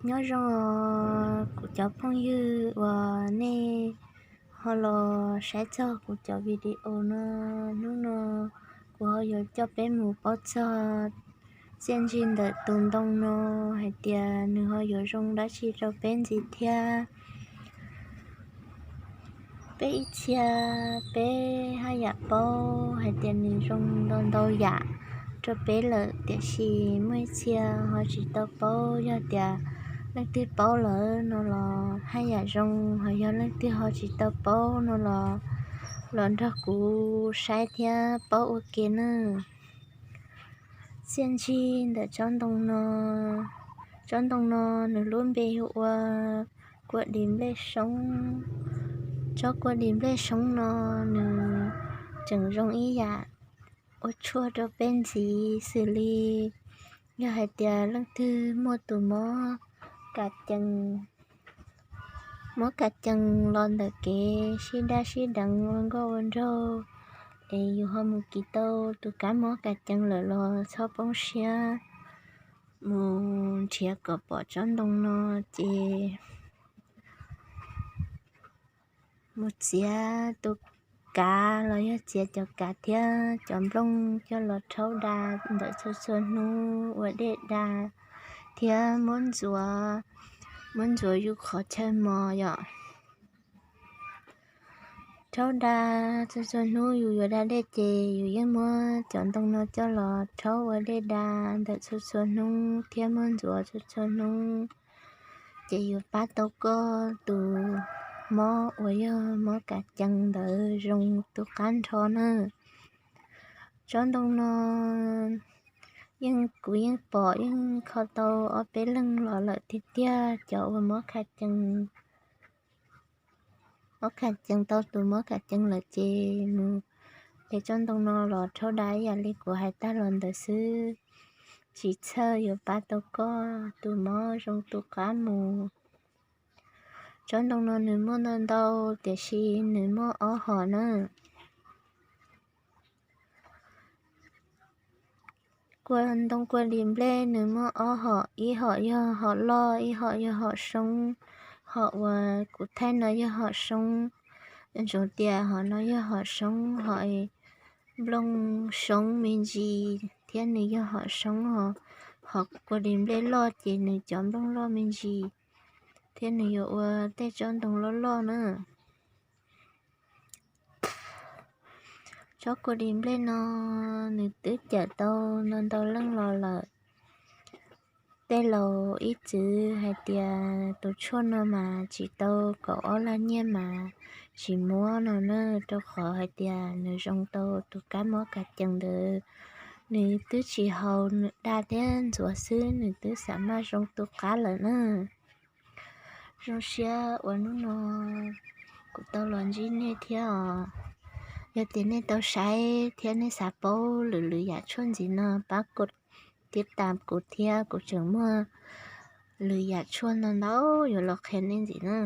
Nyob zoo os kuv cov phooj ywg uas nej ho los saib txog kuv cov video no. Hnub no kuv ho yuav coj peb mus paub txog txiaj ntsig ntawm tus ntoo no hais tias nws ho yuav zoo dab tsi rau peb ntxiv thiab. Peb ib txhia peb haj yam paub hais tias nws zoo ntau ntau yam rau peb lawm, tiam sis muaj ib txhia ho tsis tau paub. Yog tias leej twg paub lawm no los haj yam zoo, ho yog leej twg ho tsis tau paub no los, los nrog kuv saib thiab paub ua ke nawb. Txiaj ntsig ntawm tsob ntoo no, tsob ntoo no nws lub npe hu ua kua dis nplej soob. Tsob kua dis nplej soob no nws tseem zoo ib yam ua tshuaj rau peb ntxiv xws li yog hais tias leej twg muaj tus mob kas cees, mob kas cees los ntawm kev sib daj sib deev ua nkauj ua nraug, es yus ho mus kis tau tus kab mob kas cees lawm los txhob poob siab, mus nrhiav kom pom tsob ntoo no ces mus txiav tus kav los yog txiav cov kav thiab cov nplooj coj los rhaub da ntawm txhua txhua hnub ua dej da, thiab muab ntxuav, muab ntxuav yus qhov chaw mos yom. Rhaub da txhua txhua hnub yus yuav da dej ces yus yeej muab cov ntoo no coj los rhaub ua dej da ntawm txhua txhua hnub thiab muab ntxuav txhua txhua hnub, ces yuav pab tau koj tus mob uas yog mob kas cees ntawd zoo tus qab nrho na. Tsob ntoo no yeej kuv yeej pom yeej kho tau ob peb leeg los lawm tiag tiag, cov uas mob kas cees, mob kas cees tau tus mob kas cees lawm ces mus de tsob ntoo no los rhaub da ib yam li kuv hais tag los ntawd xwb, tsis txhawj yuav pab tau koj tus mob zoo tus qab mus. Tsob ntoo no nws muaj ntau ntau, tiam sis nws muaj ob hom na. Kua ntoo kua dis nplej nws muaj ob hom, ib hom yog hom loj, ib hom yog hom soob. Hom uas kuv thaij no yog hom soob, ntsoov tias hom no yog hom soob, hom nplooj soob me ntsis thiab nws yog hom soob os. Hom kua dis nplej loj ces nws cov nplooj loj me ntsis thiab nws yuav ua tej tsob ntoo loj loj na. Tsob kua dis nplej no nws twb cawm tau ntau ntau leej los lawm. Tej laus ib txwv hais tias tus tshuaj no mas tsis tau kaum ob lag nyiaj mas tsis muab no na, rau qhov hais tias nws zoo tau tus kab mob kas cees ntawd. Nws twb tsis haus, nws da thiab ntxuav xwb nws twb xam maj zoo tus qab lawm na. Zoo siab uas hnub no kuv tau los ntsib nej thiab os. Yog tias nej tau saib thiab nej xav paub lwm lwm yam tshuaj ntxiv no pab kos tiv tas kuv thiab, kuv tseem muaj lwm yam tshuaj ntau ntau yuav los qhia nej ntxiv na.